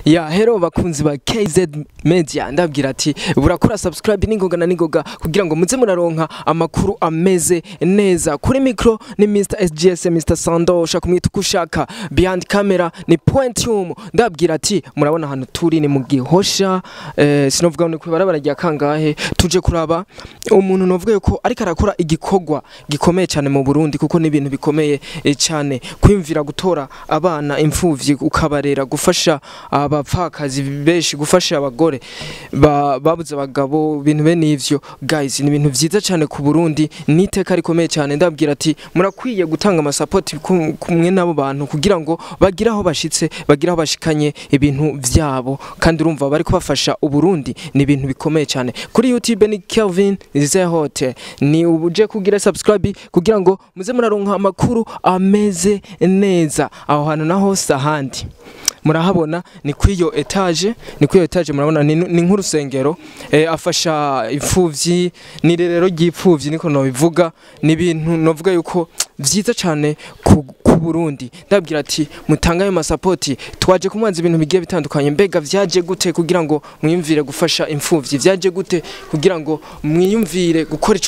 Ya hero bakunzi ba KZ Media, ndabwira ati burakora subscribe n'ingoga na n'ingoga kugira ngo muze muraronka amakuru ameze neza. Kuri micro ni Mr SGS, Mr Sando, ushaka kumwita uko ushaka. Behind camera ni Pointium. Ndabwira ati murabona ahantu turi ni mu Gihosha, sinovuga ni kwibarabara rya kangahe, tuje kuraba umuntu novuga yuko ariko arakora igikorwa gikomeye cyane mu Burundi, kuko ni ibintu bikomeye cyane kwimvira gutora abana imfuvyi ukabarera, gufasha abapfakazi benshi, gufasha abagore babuze abagabo, ibintu bene ivyo guys, ni ibintu vyiza cyane ku Burundi, ni iteka rikomeye cyane. Ndabwira ati murakwiye gutanga amasupport kumwe n'abo bantu kugira ngo bagire aho bashitse, bagire aho bashikanye ibintu vyabo, kandi urumva bari kubafasha Uburundi, ni ibintu bikomeye cyane. Kuri YouTube ni Kelvin Zehote, ni ubuje kugira subscribe kugira ngo muze muraronka amakuru ameze neza. Aho hantu naho sahandi murahabona ni kwiyo etage, ni kwiyo etage murabona ni nk'urusengero, afasha imfuvyi, ni rero ry'ipfuvyi niko nobivuga, ni ibintu novuga yuko vyiza cyane ku Burundi. Ndabwira ati mutanga ayo masapoti, twaje kumubanza ibintu bigiye bitandukanye. Mbega vyaje gute kugira ngo mwiyumvire gufasha imfuvyi, vyaje gute kugira ngo mwiyumvire gukora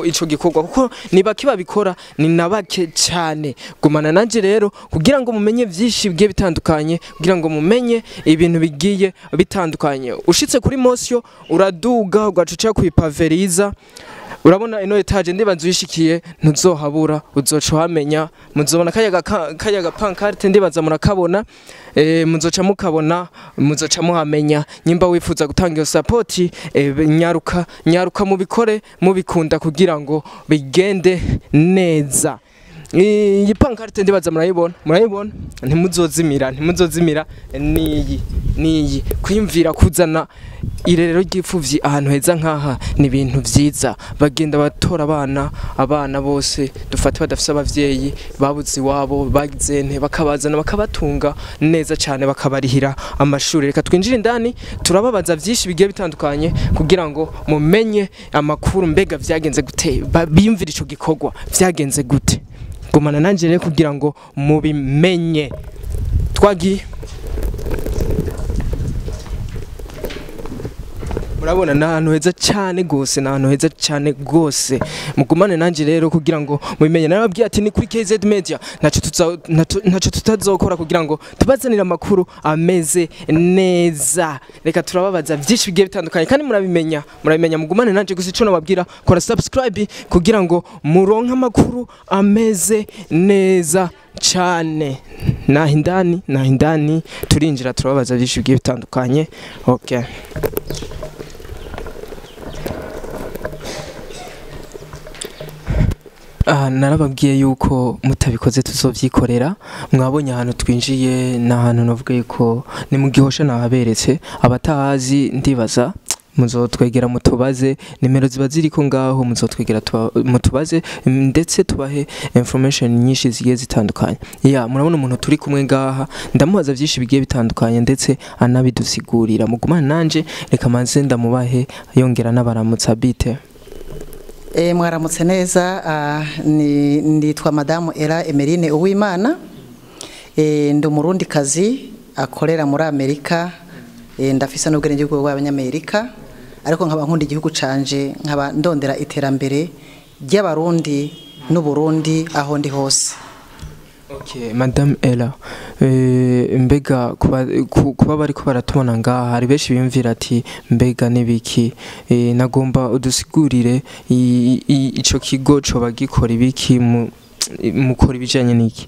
ico gikorwa, kuko ni bake babikora, ni nabake cyane. Gumana nanje rero kugira ngo mumenye vyinshi bigiye bitandukanye, kugira ngo mumenye ibintu bigiye bitandukanye. Ushitse kuri Mosyo uraduga ugacuca kwipaveriza, urabona ino etage ndibanza uyishikiye ntuzohabura, uzoca uhamenya, muzobona kayaga pancarte ndibanza murakabona, muzoca mukabona, muzoca muhamenya. Nyimba wifuza gutanga iyo support, nyaruka nyaruka mubikore mubikunda kugira ngo bigende neza. Iyi pancarte ndibaza murayibona, murayibona, ntimuzozimira, ntimuzozimira. Niyi niyi kwimvira kuzana irerero ry'ipfuvyi ahantu heza nkaha ni ibintu vyiza. Bagenda batora abana bose dufate badafise abavyeyi, babuze iwabo, bagize bakabazana bakabatunga neza cyane, bakabarihira amashuri. Reka twinjire indani turababaza vyinshi bigiye bitandukanye kugira ngo mumenye amakuru, mbega vyagenze gute, biyumvira ico gikorwa vyagenze gute. Gumana nanje rero kugira ngo mubimenye. Twagiye murabona ni ahantu heza cyane gose, ni ahantu heza cyane gose. Mugumane nanje rero kugira ngo mubimenye. Narababwiye ati ni kuri KZ Media, ntaco tutazokora kugira ngo tubazanire amakuru ameze neza. Reka turababaza byinshi bigiye bitandukanye kandi murabimenya, murabimenya. Mugumane nanje gusa ico nababwira, kora subscribe kugira ngo muronke amakuru ameze neza cyane. Naho indani, naho indani turinjira turababaza byinshi bigiye bitandukanye. Okay. Narababwiye yuko mutabikoze tuzovyikorera. Mwabonye ahantu twinjiye, n'ahantu navuga yuko ni mu Gihosha, nahaberetse. Abatahazi ndibaza muzotwegera mutubaze, nimero ziba ziriko ngaho, muzotwegera mutubaze, ndetse tubahe information nyinshi zigiye zitandukanye. Ya murabona umuntu turi kumwe ngaha, ndamubaza byinshi bigiye bitandukanye ndetse anabidusigurira. Mugumane nanje, reka manze ndamubahe yongera n'abaramutsa bite. Mwaramutse neza. Nitwa Madamu Era Emeline Uwimana, ndi umurundikazi akorera muri Amerika, ndafise n'ubwenegihugu bw'Abanyamerika, ariko nkaba nkunda igihugu canje, nkaba ndondera iterambere ry'Abarundi n'Uburundi aho ndi hose. Okay, Madame Ella, mbega kuba bariko baratubona ngaha hari benshi biyumvira ati mbega nibiki, nagomba udusigurire ico kigo coba gikora ibiki, mukora ibijanye niki?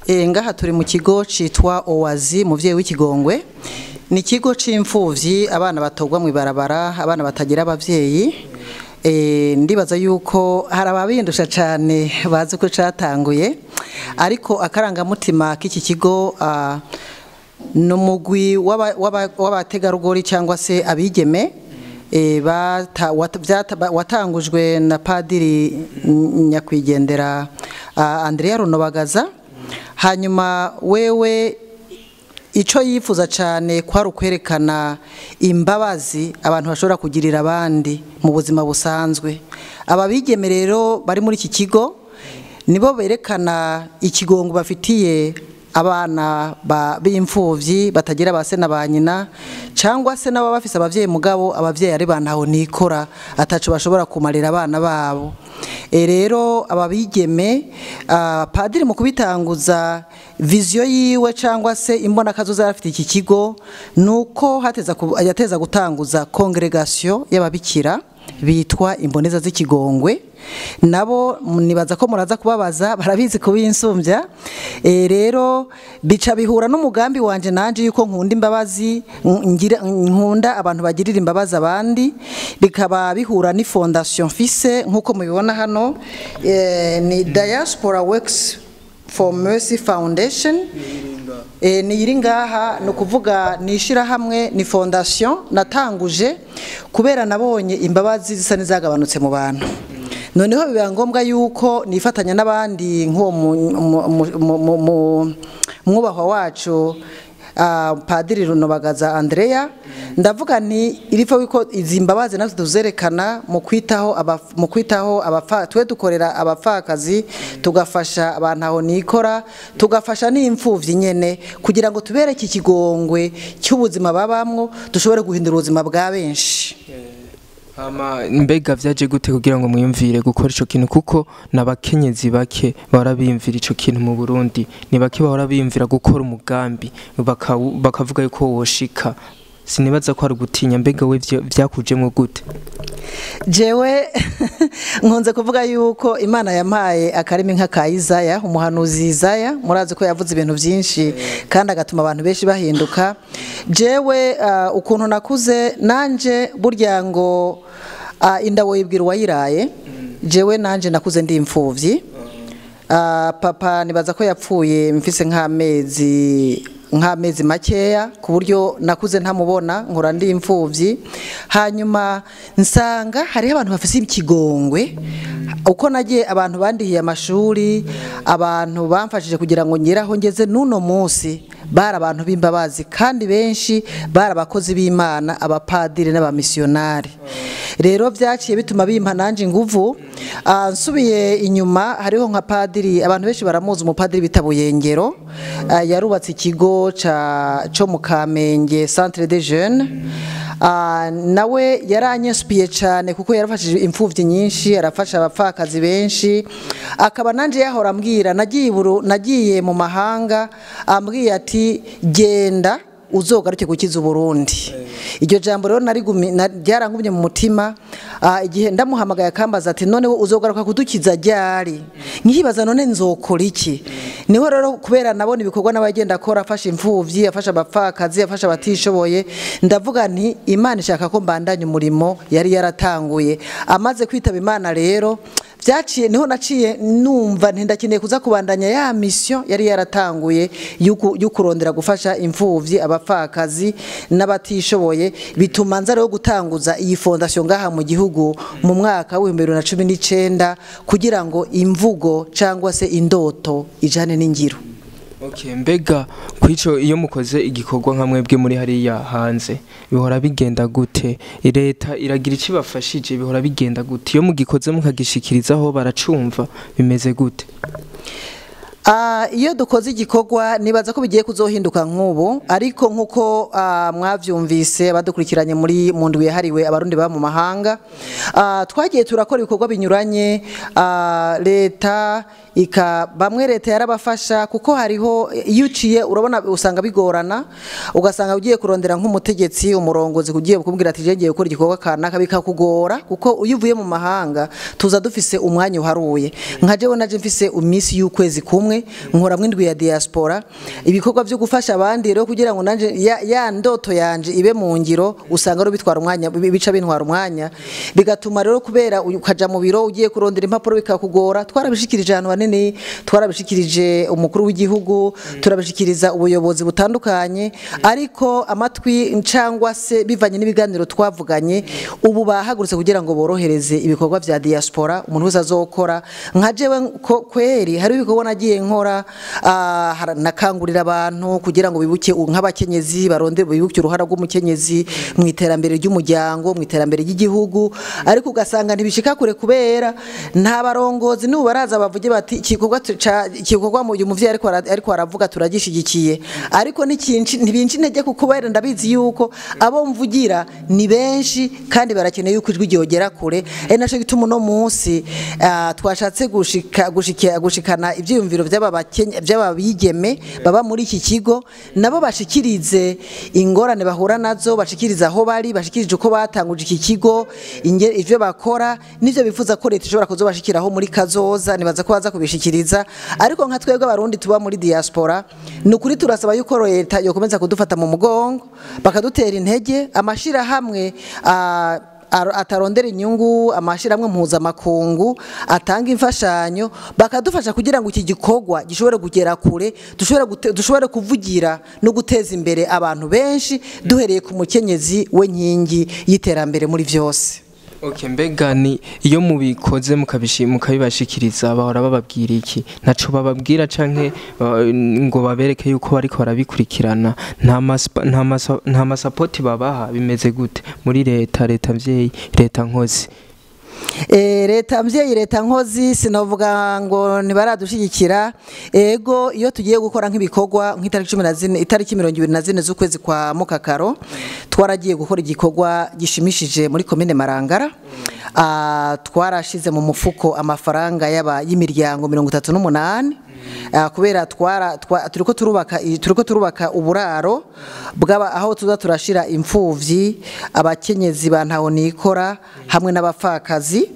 Ngaha turi mu kigo citwa Owazi muvyeyi w'Ikigongwe. Ni ikigo c'imfuvyi, abana batogwa mw'ibarabara, abana batagira abavyeyi. Ndibaza yuko hari ababindusha cyane bazi ko catanguye, ariko akarangamutima k'iki kigo ni umugwi w'abategarugori cyangwa se abigeme, watangujwe na Padiri nyakwigendera Andrea Runobagaza. Hanyuma wewe ico yifuza cyane kwari ukwerekana imbabazi abantu bashobora kugirira abandi mu buzima busanzwe. Ababigeme rero bari muri iki kigo nibo berekana ikigongo bafitiye Abana b'imfuvyi batagira base na ba nyina, cyangwa se nabo bafise abavyeyi mugabo abavyeyi ari bantaho nikora ataco bashobora kumarira abana babo. Rero ababigeme, padiri mu kubitanguza, vision yiwe cyangwa se imbona kazoza afite iki kigo nuko hateza yateza gutanguza congrégation y'ababikira bitwa Imboneza z'Ikigongwe. Nabo nibaza ko muraza kubabaza, barabizi kubinsumbya. Rero bica bihura n'umugambi wanje nanje yuko nkunda imbabazi, nkunda abantu bagirira imbabazi abandi, bikaba bihura ni fondation fise nkuko mubibona hano, ni Diaspora Works for Mercy Foundation. Ni iri ngaha, ni ukuvuga ni ishyirahamwe, ni fondation natanguje kubera nabonye imbabazi zisa n'izagabanutse mu bantu. Noneho biba ngombwa yuko nifatanya n'abandi nk'uwo mwubahwa wacu, Padiri Runobagaza Andrea. Ndavuga nti iripfa wiko izi mbabazi natwe tuzerekana mu kwitaho abafa. Twe dukorera abapfakazi, tugafasha abantu aho nikora, tugafasha n'imfuvyi nyene, kugira ngo tubereke ikigongwe cy'ubuzima babamwo, dushobore guhindura ubuzima bwa benshi. Hama mbega vyaje gute kugira ngo mwiyumvire gukora ico kintu? Kuko n'abakenyezi bake bahora biyumvira ico kintu mu Burundi, ni bake bahora biyumvira gukora umugambi bakavuga yuko woshika. Sinibaza ko ari gutinya. Mbega we vyakujemwo gute? Jewe nkunze kuvuga yuko Imana yampaye akarimi nk'aka Isaya, umuhanuzi Isaya. Murazi ko yavuze ibintu byinshi kandi agatuma abantu benshi bahinduka. Jewe ukuntu nakuze nanje, burya ngo inda woyibwira uwayiraye. Jewe nanje nakuze ndi imfuvyi. Papa nibaza ko yapfuye mfise nk'amezi makeya, ku buryo nakuze ntamubona, nkora ndi imfuvyi. Hanyuma nsanga hariho abantu bafise ikigongwe. Uko nagiye, abantu bandihiye amashuri, abantu bamfashije kugira ngo ngere aho ngeze n'uno munsi, bari abantu b'imbabazi, kandi benshi bari abakozi b'Imana, abapadiri n'abamisiyonari. Rero byaciye bituma bimpa nanje inguvu. Nsubiye inyuma, hariho nka padiri, abantu benshi baramuzi, umupadiri bita Buyengero. Yarubatse ikigo ca cyo mu Kamenge, Centre des Jeunes. Nawe yaranyinspiye cyane kuko yarafashije imfuvyi nyinshi, arafasha abapfakazi benshi. Akaba nanje yahora ambwira, nagiye mu mahanga, ambwiye ati: "Genda uzogaruke gukiza Uburundi." Iryo jambo rero ryarangumye mu mutima. Igihe ndamuhamagaye akambaza ati: "None uzogaruka kudukiza ryari?" Nkibaza: "None nzokora iki?" Niho rero kubera nabona ibikorwa n'abagenda akora, afasha imfuvyi, afasha abapfakazi, afasha abatishoboye, ndavuga nti Imana ishaka ko mbandanya umurimo yari yaratanguye amaze kwitaba Imana. Rero byaciye niho naciye numva nti ndakeneye kuza kubandanya ya mission yari yaratanguye yo kurondera gufasha imfuvyi, abapfakazi n'abatishoboye. Bituma nza rero gutanguza iyi fondation ngaha mu gihugu mu mwaka w'2019, kugira ngo imvugo cyangwa se indoto ijane n'ingiro. Okay, mbega kwico iyo mukoze igikorwa nka mwebwe muri hariya hanze, bihora bigenda gute? Leta iragira icyo ibafashije? Bihora bigenda gute iyo mugikoze mukagishikirizaho, baracumva? Bimeze gute? Iyo dukoze igikorwa, nibaza ko bigiye kuzohinduka nk'ubu, ariko nk'uko mwavyumvise abadukurikiranye muri mu ndwi yahariwe Abarundi baba mu mahanga, twagiye turakora ibikorwa binyuranye. Leta ika bamwe leta yarabafasha, kuko hariho iyo uciye urabona usanga bigorana, ugasanga ugiye kurondera nk'umutegetsi, umurongozi, ugiye kukubwira ati: "Ngiye gukora igikorwa kanaka," bikakugora, kuko iyo uvuye mu mahanga tuza dufise umwanya uharuye. Nka jewe naje mfise iminsi y'ukwezi kumwe nkoramwo indwi ya diaspora, ibikorwa byo gufasha abandi. Rero kugira ngo nanje ya ndoto yanje ibe mu ngiro, usanga rero bitwara umwanya, bica bintwara umwanya, bigatuma rero kubera ukaja mu biro ugiye kurondera impapuro bikakugora. Twarabishikirije ahantu hanini, twarabishikirije umukuru w'igihugu, turabishikiriza ubuyobozi butandukanye, ariko amatwi cyangwa se bivanye n'ibiganiro twavuganye, ubu bahagurutse kugira ngo borohereze ibikorwa vya diaspora, umuntu wese azokora. Nka jewe kweri hari ibikorwa nagiye nkora, nakangurira abantu kugira ngo bibuke nk'abakenyezi, baronde bibuke uruhara rw'umukenyezi mu iterambere ry'umuryango, mu iterambere ry'igihugu, ariko ugasanga ntibishika kure kubera nta barongozi n'ubu baraza bavuge bati igikorwa mu muvyeyi ariko aravuga turagishigikiye, ariko ntibinci intege kuko kubera ndabizi yuko abo mvugira ni benshi kandi barakeneye yuko ijwi ryogera kure. Ari naco gituma uno munsi twashatse gushikana ivyiyumviro by'aba bigeme baba muri iki kigo, nabo bashikirize ingorane bahura nazo, bashikirize aho bari, bashikirije uko batanguje iki kigo, ivyo bakora n'ivyo bifuza ko leta ishobora kuzobashikiraho muri kazoza, nibaza ko baza kubishikiriza. Ariko nka twebwe abarundi tuba muri diaspora, ni ukuri turasaba yuko leta yokomeza kudufata mu mugongo, bakadutera intege, amashirahamwe atarondera inyungu, amashirahamwe mpuzamakungu atanga imfashanyo, bakadufasha kugira ngo iki gikorwa gishobore kugera kure, dushobore kuvugira no guteza imbere abantu benshi, duhereye ku mukenyezi we nkingi y'iterambere muri vyose. Okay, mbega ni iyo mubikoze mukabibashikiriza bahora bababwira iki? Ntaco bababwira canke ngo babereke yuko bariko barabikurikirana? Nta masapoti babaha? Bimeze gute muri leta, leta mvyeyi, leta nkozi? Leta mvyeyi, leta nkozi, sinovuga ngo ntibaradushigikira. Ego, iyo tugiye gukora nk'ibikorwa nk'itariki 14, itariki 24 z'ukwezi kwa Mukakaro, twaragiye gukora igikorwa gishimishije muri komine Marangara. Twarashize mu mufuko amafaranga y'imiryango 38, kubera turiko turubaka uburaro bwaba aho tuza turashira imfuvyi, abakenyezi ba ntaho nikora hamwe n'abapfakazi.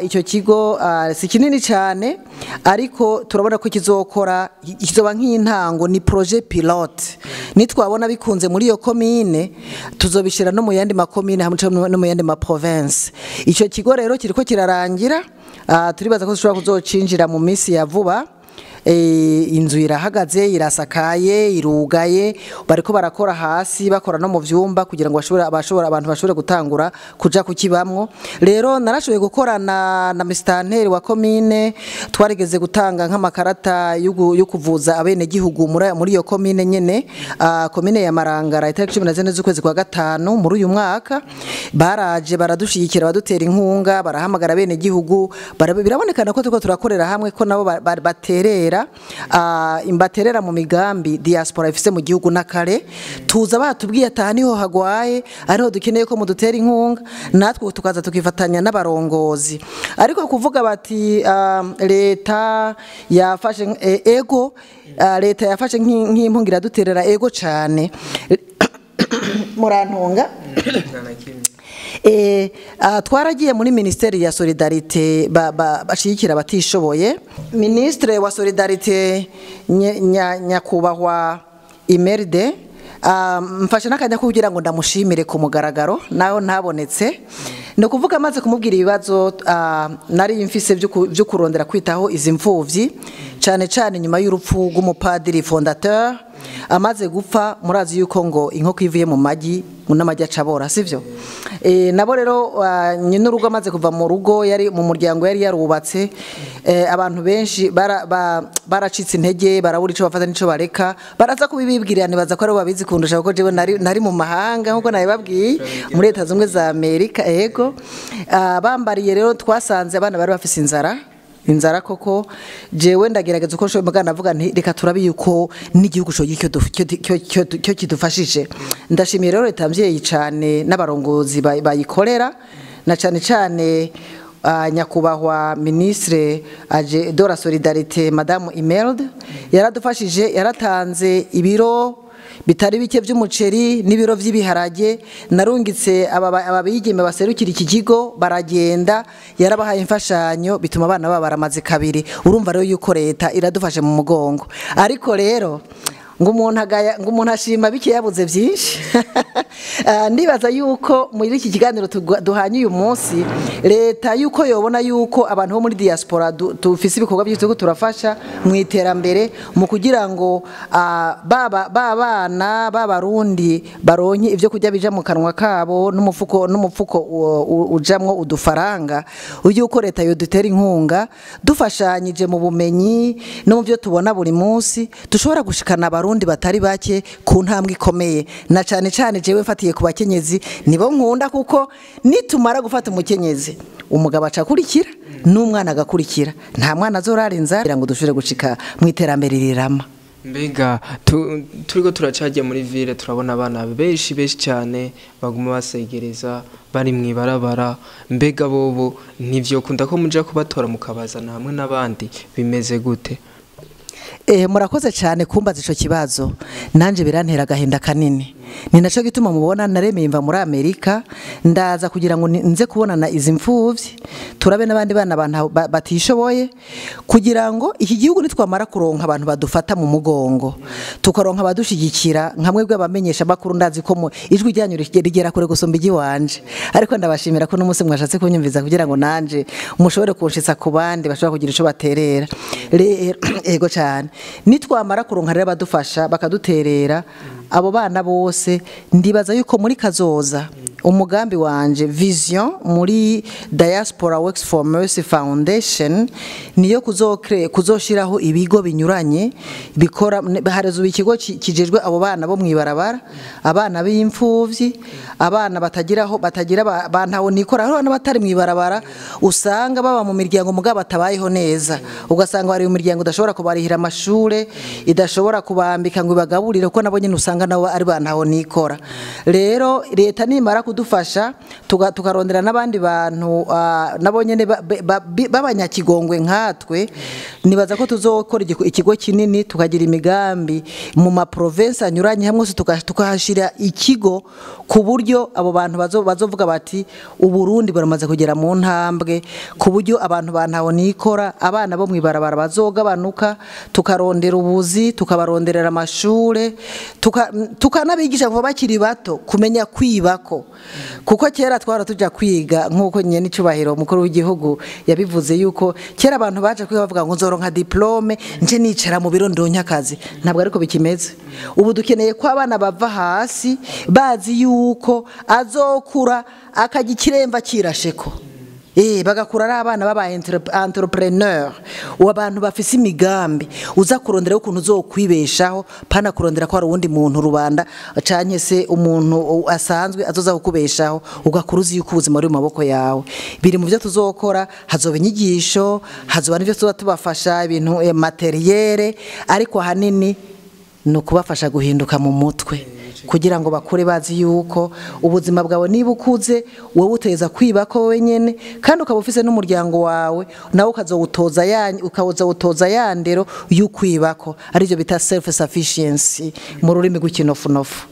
Icyo kigo si kinini cyane, ariko turabona ko kizokora, kizoba nk'intango, ni projet pilote. Nitwabona bikunze muri iyo komine, tuzobishira no mu yandi makomine hamwe no mu yandi ma province. Icyo kigo rero kiriko kirarangira, turibaza ko dushobora kuzocinjira mu minsi ya vuba. Inzu irahagaze, irasakaye, irugaye, bariko barakora hasi, bakora no mu vyumba kugira ngo abantu bashobore gutangura kuja kukibamwo. Rero narashoboye gukorana na mistanteri wa komine, twarigeze gutanga nk'amakarata yo kuvuza abene gihugu muri iyo komine nyene, komine ya Marangara, itariki 14 z'ukwezi kwa gatanu muri uyu mwaka. Baraje baradushigikira, badutera inkunga, barahamagara abene gihugu, birabonekana ko turiko turakorera hamwe, ko nabo baterera imbaterera mu migambi diaspora ifise mu gihugu. Nakare tuza batubwiye ataha niho hagwaye, ariho dukeneye ko mudutera inkunga, natwe tukaza tukifatanya n'abarongozi. Ariko kuvuga bati leta yafashe, ego, leta yafashe nk'impunga iraduterera, ego cane, murantunga. Twaragiye muri ministeri ya solidarité bashigikira abatishoboye. Ministre wa solidarité nyakubahwa Imerde, mfashe n'akanya kugira ngo ndamushimire ku mugaragaro, naho ntabonetse. Ni ukuvuga amaze kumubwira ibibazo nari mfise byo kurondera kwitaho izi mfuvyi, cane cane nyuma y'urupfu rw'umupadiri fondateur amaze gupfa. Murazi yuko ngo inkoko ivuye mu magi n'amagi acabora, sivyo? Nabo rero nyine urugo amaze kuva mu rugo, yari mu muryango yari yarubatse, abantu benshi baracitse intege, barabura ico bafata n'ico bareka, baraza kubibibwira, nibaza ko ari babizi kundusha kuko jewe nari mu mahanga nkuko nabibabwiye, muri Leta Zunze za Amerika. Ego, bambariye rero twasanze abana bari bafise inzara koko. Jewe ndagerageza uko nshoboye, mugana navuga nti reka turabe yuko n'igihugu cyo kidufashije. Ndashimiye rero leta mvyeyi cane n'abarongozi bayikorera, na cane cane nyakubahwa ministre aje de la solidarité Madame Imelde, yaradufashije, yaratanze ibiro bitari bike by'umuceri n'ibiro by'ibiharage. Narungitse aba bigeme baserukira iki kigo, baragenda, yarabahaye imfashanyo, bituma abana baba baramaze kabiri. Urumva rero yuko leta iradufashe mu mugongo, ariko rero ngo umuntu agaya, ngo umuntu ashima bike yabuze byinshi. Ndibaza yuko muri iki kiganiro duhanye uyu munsi, leta yuko yobona yuko abantu bo muri diaspora dufise ibikorwa byinshi turiko turafasha mu iterambere, mu kugira ngo baba babana b'abarundi baronke ivyo kurya bija mu kanwa kabo n'umufuko ujamwo udufaranga, yuko leta yodutera inkunga dufashanyije mu bumenyi no mu byo tubona buri munsi, dushobora gushikana abarundi batari bake ku ntambwe ikomeye. Na cane cane jewe mfatiye ku bakenyezi, nibo nkunda, kuko nitumara gufata umukenyezi, umugabo acakurikira n'umwana agakurikira, nta mwana azorara inzara, kugira ngo dushobore gushika mu iterambere rirama. Mbega turiko turacajya muri ville, turabona abana benshi benshi cyane baguma basegereza bari mw'ibarabara. Mbega bobo ntivyokunda ko muja kubatora mukabazana hamwe n'abandi, bimeze gute? Murakoze cyane kumbaza ico kibazo, nanje birantera agahinda kanini. Ni naco gituma mubona naremeye mva muri Amerika, ndaza kugira ngo nze kubonana izi mfuvyi, turabe n'abandi bana abantu batishoboye, kugira ngo iki gihugu nitwamara kuronka abantu badufata mu mugongo, tukaronka abadushigikira nka mwebwe abamenyesha makuru. Ndazi ko ijwi ryanyu rigera kure gusumba igiwanje, ariko ndabashimira ko n'umunsi mwashatse kunyumviza kugira ngo nanje mushobore kunshitsa ku bandi bashobora kugira ico baterera. Ego cyane, nitwamara kuronka rero abadufasha bakaduterera abo bana bose, ndibaza yuko muri kazoza umugambi wanje, vision muri Diaspora Works for Mercy Foundation, niyo kuzoshiraho ibigo binyuranye bikora. Harezuba ikigo kijejwe abo bana bo mwibarabara, abana b'imfuvyi, abana batagiraho, batagira bantaho nikora. Hariho n'abatari mwibarabara usanga baba mu miryango mugabo batabayeho neza, ugasanga bari mu miryango idashobora kubarihira amashure, idashobora kubambika ngo ibagaburire, kuko nabo nyene usanga nabo ari bantaho nikora. Rero leta nimara kudufasha, tukarondera n'abandi bantu nabo nyene b'abanyakigongwe nkatwe, nibaza ko tuzokora ikigo kinini, tukagira imigambi mu ma province anyuranye hamwe hose, tukahashira ikigo, ku buryo abo bantu bazovuga bati Uburundi buramaze kugera mu ntambwe, ku buryo abantu bantaho nikora, abana bo mwibarabara bazogabanuka, tukarondera ubuzi, tukabaronderera amashure, tukanabigisha kuva bakiri bato kumenya kwibako. Kuko kera twara tuja kwiga, nk'uko nyene icubahiro mukuru w'igihugu yabivuze, yuko kera abantu baje kwiga bavuga ngo nzoronka diplome nje nicara mu biro ndonke akazi. Ntabwo ariko bikimeze ubu. Dukeneye ko abana bava hasi bazi yuko azokura akajya ikiremva kirasheko. Bagakura ari abana baba entrepreneur, abantu bafise imigambi, uza kurondera ukuntu uzokwibeshaho, pana kurondera ko hari uwundi muntu rubanda canke se umuntu asanzwe azoza kukubeshaho, ugakura uzi yuko ubuzima buri mu maboko yawe. Biri mu byo tuzokora, hazoba inyigisho, hazoba n'ivyo tuzoba tubafasha ibintu matériel, ariko ahanini ni ukubafasha guhinduka mu mutwe, kugira ngo bakure bazi yuko ubuzima bwawe niba ukuze wowe uteza kwiba ko wenyene, kandi ukaba ufise n'umuryango wawe, nawe ukazowutoza ya ukazowutoza ya ndero y'ukwibako, arivyo bita self sufficiency mu rurimi rw'ikinofunofu.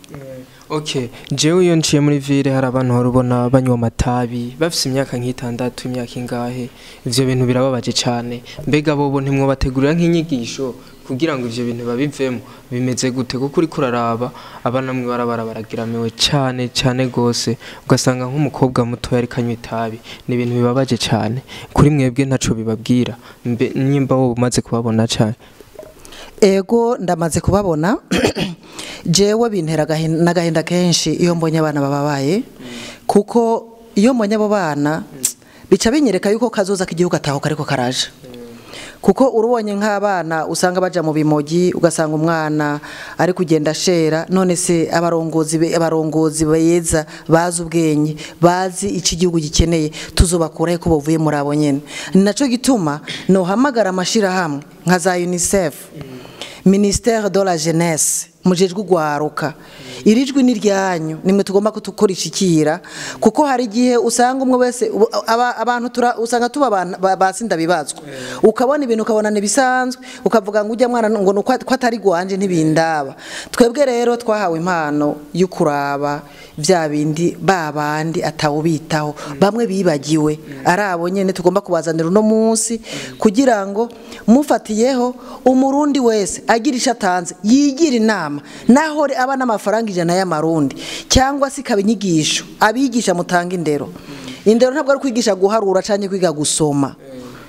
Okay, jewe iyo nciye muri ville hari abantu uhora ubona banywa amatabi bafise imyaka nk'itandatu, imyaka ingahe. Ivyo bintu birababaje cane. Mbega bobo ntimwobategurira nk'inyigisho kugira ngo ivyo bintu babivemo, bimeze gute? Kuko uriko uraraba abana mw'ibarabara baragiramiwe cane cane gose, ugasanga nk'umukobwa mutoya ariko anywa itabi, ni ibintu bibabaje cane. Kuri mwebwe ntaco bibabwira mbe nyimba wowe umaze kubabona cane? Ego, ndamaze kubabona. Jewe bintera n'agahinda kenshi iyo mbonye abana bababaye, kuko iyo mbonye abo bana bica binyereka yuko kazoza k'igihugu ataho kariko karaja. Kuko urubonye nk'abana usanga baja mu bimogi, ugasanga umwana ari kugenda ashera. None se abarongozi beza, bazi ubwenge, bazi iki gihugu gikeneye, tuzobakurahe ko bavuye muri abo nyene? Ni naco gituma nohamagara amashirahamwe nka za UNICEF, ministère de la jeunesse, mujejwe ugwaruka, iri jwi ni ryanyu, nimwe tugomba kutukorishikira. Kuko hari igihe usanga umwe wese abantu usanga tuba basinda bibazwa, ukabona ibintu ukabona nibisanzwe, ukavuga ngo ujya mwana ngo nuko ko atari gwanje ntibindaba. Twebwe rero twahawe impano yo kuraba vya bindi babandi atawubitaho, bamwe bibagiwe, ari abo nyene tugomba kubazanira uno munsi, kugira ngo mufatiyeho umurundi wese agira ico atanze, yigira inama, naho aba n'amafaranga 100 y'amarundi, cyangwa se ikaba inyigisho abigisha mutanga indero. Indero ntabwo ari kwigisha guharura canke kwiga gusoma.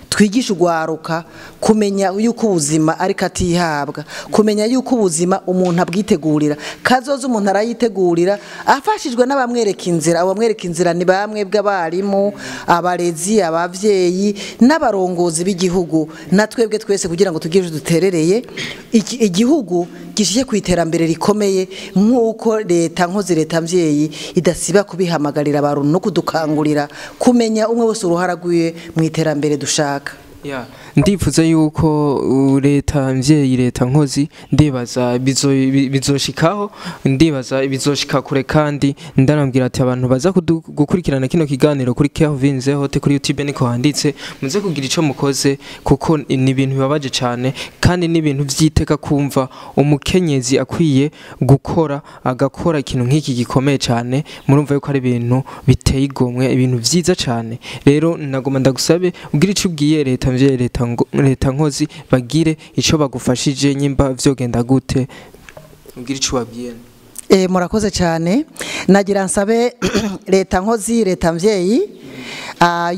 Twigisha ugwaruka kumenya yuko ubuzima ariko atihabwa, kumenya yuko ubuzima umuntu abwitegurira, kazoza umuntu arayitegurira afashijwe n'abamwereka inzira. Abamwereka inzira ni bamwe bw'abarimu, abarezi, abavyeyi n'abarongozi b'igihugu, na twebwe twese, kugira ngo tugire duterereye igihugu gishike ku iterambere rikomeye, nk'uko leta nkozi, leta mvyeyi idasiba kubihamagarira abantu no kudukangurira kumenya umwe wese uruhara rwiwe mu iterambere dushaka. Yeah. Ndifuza yuko leta mvyeyi, leta nkozi, ndibaza bizoshikaho, ndibaza bizoshika kure. Kandi ndanambwira ati abantu baza gukurikirana kino kiganiro kuri Kelvin Zehote kuri YouTube, niko handitse, muze kugira ico mukoze, kuko ni ibintu bibabaje cyane kandi ni ibintu vyiteka kumva umukenyezi akwiye gukora, agakora ikintu nk'iki gikomeye cyane. Murumva yuko ari ibintu biteye igomwe, ibintu vyiza cyane. Rero nagoma ndagusabe ugira ico ubwiye leta mvyeyi, leta nkozi, bagire ico bagufashije, nyimba vyogenda gute, ugira ico ubabwiye. Murakoze cyane. Nagira nsabe leta nkozi, leta mvyeyi,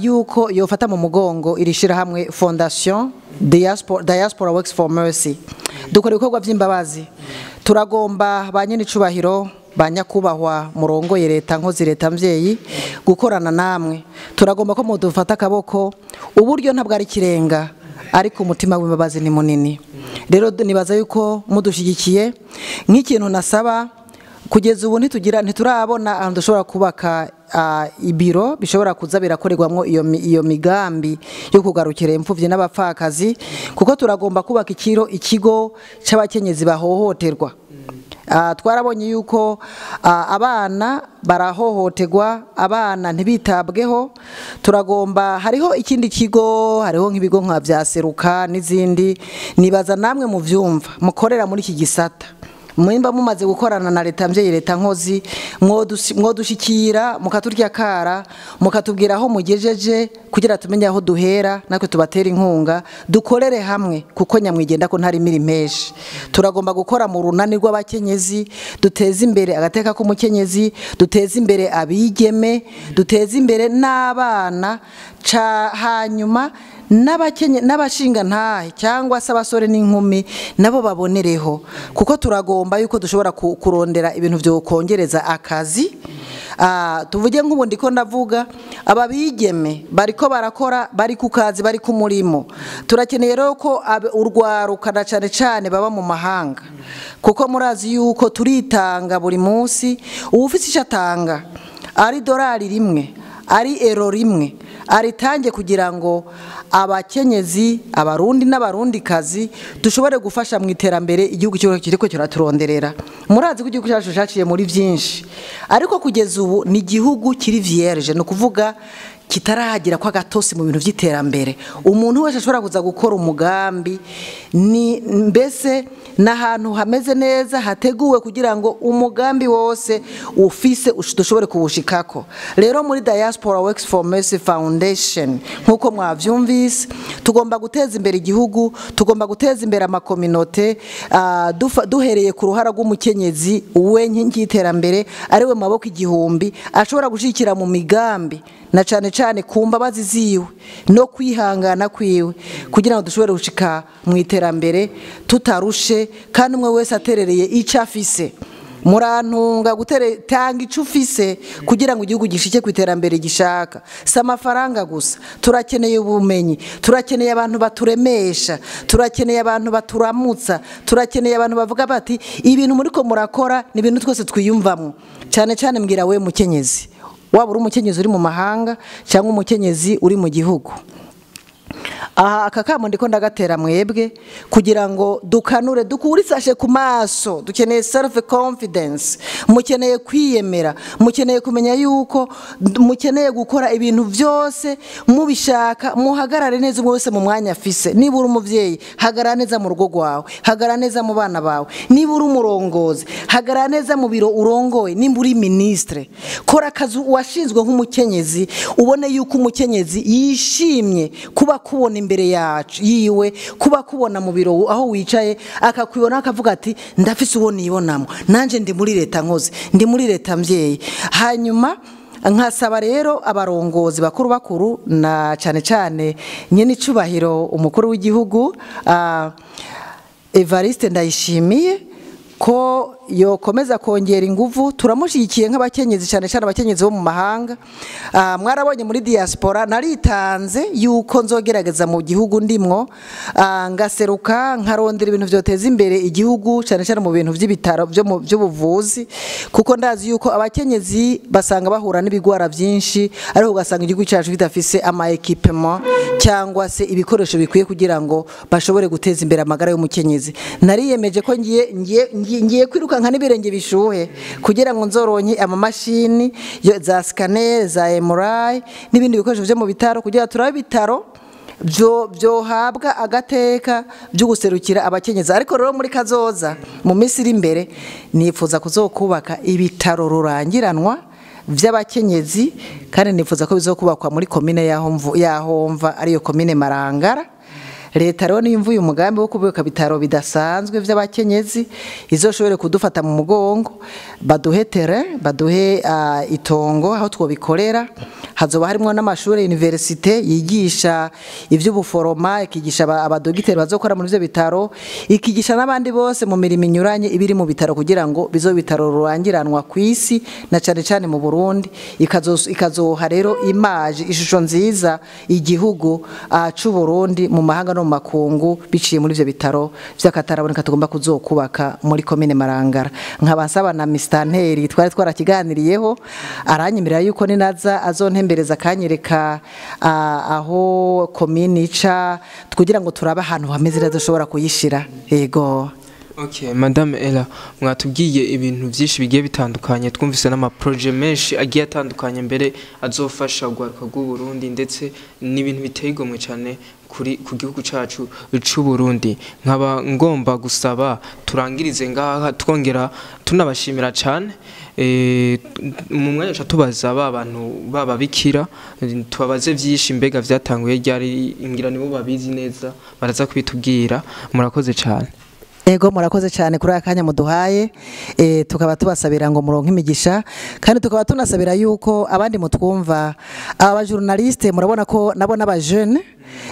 yuko yofata mu mugongo iri shirahamwe Fondation Diaspora Works for Mercy. Dukora ibikorwa by'imbabazi. Turagomba ba nyenicubahiro, ba nyakubahwa murongoye leta nkozi, leta mvyeyi, gukorana namwe. Turagomba ko mudufata akaboko. Uburyo ntabwo ari ikirenga, ariko umutima w'imbabazi ni munini. Rero nibaza yuko mudushyigikiye. Nk'ikintu nasaba, kugeza ubu ntitugira, ntiturabona ahantu dushobora kubaka ibiro bishobora kuza birakorerwamwo iyo migambi yo kugarukira imfuvyi n'abapfakazi, kuko turagomba kubaka ikigo c'abakenyezi bahohoterwa. Twarabonye yuko abana barahohoterwa, abana ntibitabweho. Turagomba, hariho ikindi kigo, hariho nk'ibigo nka vya Seruka n'izindi. Nibaza namwe mu vyumva mukorera muri iki gisata, mwimba mumaze gukorana na leta mvyeyi, leta nkozi, mwodushikira mukaturya kara, mukatubwira aho mugejeje, kugira tumenye aho duhera natwe tubatera inkunga, dukorere hamwe, kuko nyamwigenda ko ntari miri menshi. Turagomba gukora mu runani rw'abakenyezi, duteze imbere agateka k'umukenyezi, duteze imbere abigeme, duteze imbere n'abana, ca hanyuma n'abashinga ntahe cyangwa se abasore n'inkumi nabo babonereho, kuko turagomba yuko dushobora kurondera ibintu byo kongereza akazi. Tuvuge nk'ubu ndiko ndavuga aba bigeme bariko barakora, bari ku kazi, bari ku murimo. Turakeneye rero ko urwaruka na cane cane baba mu mahanga, kuko murazi yuko turitanga buri munsi. Uwufise ico atanga, ari dorari rimwe, ari ero rimwe, aritange kugira ngo abakenyezi, abarundi n'abarundikazi dushobore gufasha mu iterambere igihugu cyacu kiriko kiraturonderera. Murazi ko igihugu cyacu cyaciye muri byinshi, ariko kugeza ubu ni igihugu kiri vierge, ni ukuvuga kitarahagira kwa gatosi mu bintu by'iterambere. Umuntu wese ashobora kuza gukora umugambi, ni mbese n'ahantu hameze neza hateguwe kugira ngo umugambi wose ufise dushobore kuwushikako. Rero muri Diaspora Works for Mercy Foundation, nkuko mwavyumvise, tugomba guteza imbere igihugu, tugomba guteza imbere amakominote, duhereye ku ruhara rw'umukenyezi we nkingi y'iterambere, ariwe maboko igihumbi ashobora gushikira mu migambi, na cane cane ku mbabazi ziwe no kwihangana kwiwe, kugira ngo dushobore gushika mu iterambere tutarushe, kandi umwe wese aterereye ico afise. Murantunga tanga ico ufise kugira ngo igihugu gishike ku iterambere gishaka. Si amafaranga gusa, turakeneye ubumenyi, turakeneye abantu baturemesha, turakeneye abantu baturamutsa, turakeneye abantu bavuga bati ibintu muriko murakora ni ibintu twese twiyumvamwo. Cyane cyane mbwira we mukenyezi, waba uri umukenyezi uri mu mahanga cyangwa umukenyezi uri mu gihugu, aha aka kamo ndiko ndagatera mwebwe kugira ngo dukanure, dukure isashe ku maso. Dukeneye self confidence, mukeneye kwiyemera, mukeneye kumenya yuko mukeneye gukora ibintu byose mubishaka. Muhagarare neza umwe wese mu mwanya afise. Niba uri umuvyeyi, hagarara neza mu rugo rwawe, hagarara neza mu bana bawe. Niba uri umurongozi, hagarara neza mu biro urongoye. Nimba uri ministre, kora akazi washinzwe nk'umukenyezi, ubone yuko umukenyezi yishimye kuba kubona imbere yacu yiwe, kuba kubona mu biro aho wicaye akakwibona akavuga ati ndafise uwo nibonamo, nanje ndi muri leta nkoze, ndi muri leta mvyeyi. Hanyuma nkasaba rero abarongozi bakuru bakuru na cyane cyane nyene icubahiro umukuru w'igihugu Evariste Ndayishimiye ko yokomeza kongera inguvu. Turamushyigikiye nk'abakenyezi, cyane cyane abakenyezi bo mu mahanga. Mwarabonye muri diaspora naritanze yuko nzogerageza mu gihugu ndimwo, ngaseruka nkarondera ibintu vyoteza imbere igihugu, cyane cyane mu bintu vy'ibitaro by'ubuvuzi, kuko ndazi yuko abakenyezi basanga bahura n'ibigwara byinshi, ariko ugasanga igihugu cyacu kidafise ama equipment cyangwa se ibikoresho bikwiye kugira ngo bashobore guteza imbere amagara y'umukenyezi. Nariyemeje ko ngiye kwiruka nka n'ibirenge bishuhe kugira ngo nzoronke amamashini za scanner, za MRI n'ibindi bikoresho byo mu bitaro, kugira turabe ibitaro byohabwa agateka byo guserukira abakenyezi. Ariko rero muri kazoza mu minsi iri imbere nifuza kuzokubaka ibitaro rurangiranwa by'abakenyezi, kandi nifuza ko bizokubakwa muri komine yaho mva ariyo komine Marangara. Leta rero nimvuye umugambi wo kubaka bitaro bidasanzwe by'abakenyezi izoshobore kudufata mu mugongo, baduhe terrain, baduhe itongo aho twobikorera. Hazoba harimo n'amashuri universite yigisha ivy'ubuforoma, ikigisha abadogiteri bazokora muri ivyo bitaro, ikigisha n'abandi bose mu mirimo inyuranye ibiri mu bitaro, kugira ngo bizo bitaro rurangiranwa kwisi na cyane cyane mu Burundi. Ikazoha rero image, ishusho nziza igihugu c'u Burundi mu mahanga no mu makungu, biciye muri ivyo bitaro vy'akataraboneka tugomba kuzokubaka muri komine Marangara. Nkaba nsaba na Mr Nteri twari twarakiganiriyeho, aranyemerera yuko ninaza azontembereza akanyereka aho komine ica, kugira ngo turabe ahantu hameze neza dushobora kuyishira. Yego. Okay, Madame Ella, mwatubwiye ibintu byinshi bigiye bitandukanye, twumvise n'ama projet menshi agiye atandukanye mbere azofasha urwaruka rw'u Burundi, ndetse n'ibintu biteye igomwe cyane kuri ku gihugu cacu c'u Burundi. Nkaba ngomba gusaba turangirize ngaha, twongera tunabashimira cyane. Mu mwanya ca tubaza ba bantu bababikira, tubabaze vyinshi mbega vyatanguye ryari, ngira nibo babizi neza baraza kubitubwira. Murakoze cyane. Ego, murakoze cyane kuri aka kanya muduhaye. Tukaba tubasabira ngo muronke imigisha, kandi tukaba tunasabira yuko abandi mutwumva, aba journaliste murabona ko nabo n'aba jeune,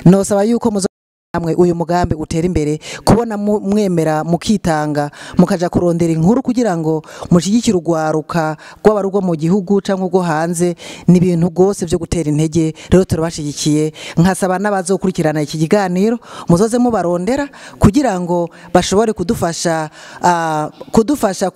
nosaba yuko muzo namwe uyu mugambi utera imbere, kubona mwemera mukitanga mukaja kurondera inkuru kugira ngo mushigikire urwaruka rwaba rwo mu gihugu canke rwo hanze, ni ibintu gose byo gutera intege. Rero turabashigikiye, nkasaba n'abazokurikirana iki kiganiro muzoze mubarondera kugira ngo bashobore kudufasha kudufasha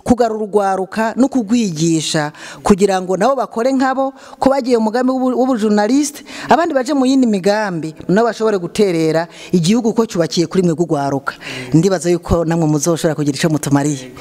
kugarura urwaruka no kugwigisha, kugira ngo nabo bakore nkabo ko bagiye mu mugambi w'ubujournaliste, abandi baje mu yindi migambi nabo bashobore guterera igihugu ko cyubakiye kuri mwe gugwaruka. Ndibaza yuko namwe muzoshobora kugira ico mutumariye.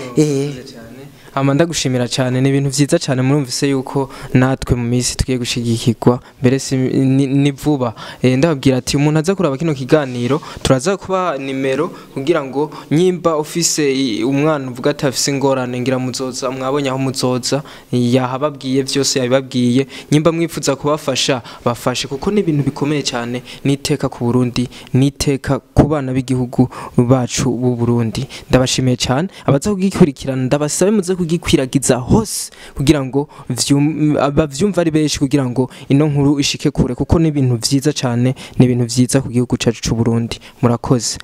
Ama ndagushimira cyane, ni ibintu vyiza cyane. Murumvise yuko natwe mu minsi tugiye gushigikirwa mbere si ni vuba. Ndababwira ati umuntu aza kuraba kino kiganiro turaza kuba nimero kugira ngo nyimba ufise umwana uvuga ati afise ingorane, ngira muzoza mwabonye aho muzoza, yahababwiye vyose yabibabwiye. Nyimba mwifuza kubafasha bafashe, kuko ni ibintu bikomeye cyane, niteka ku Burundi, niteka ku bana b'igihugu bacu b'u Burundi. Ndabashimiye cyane abaza kugikurikirana, ndabasabe muze kugikwiragiza hose kugira ngo bavyumva ari benshi, kugira ngo ino nkuru ishike kure, kuko ni ibintu vyiza cyane, ni ibintu vyiza ku gihugu cacu c'u Burundi. Murakoze.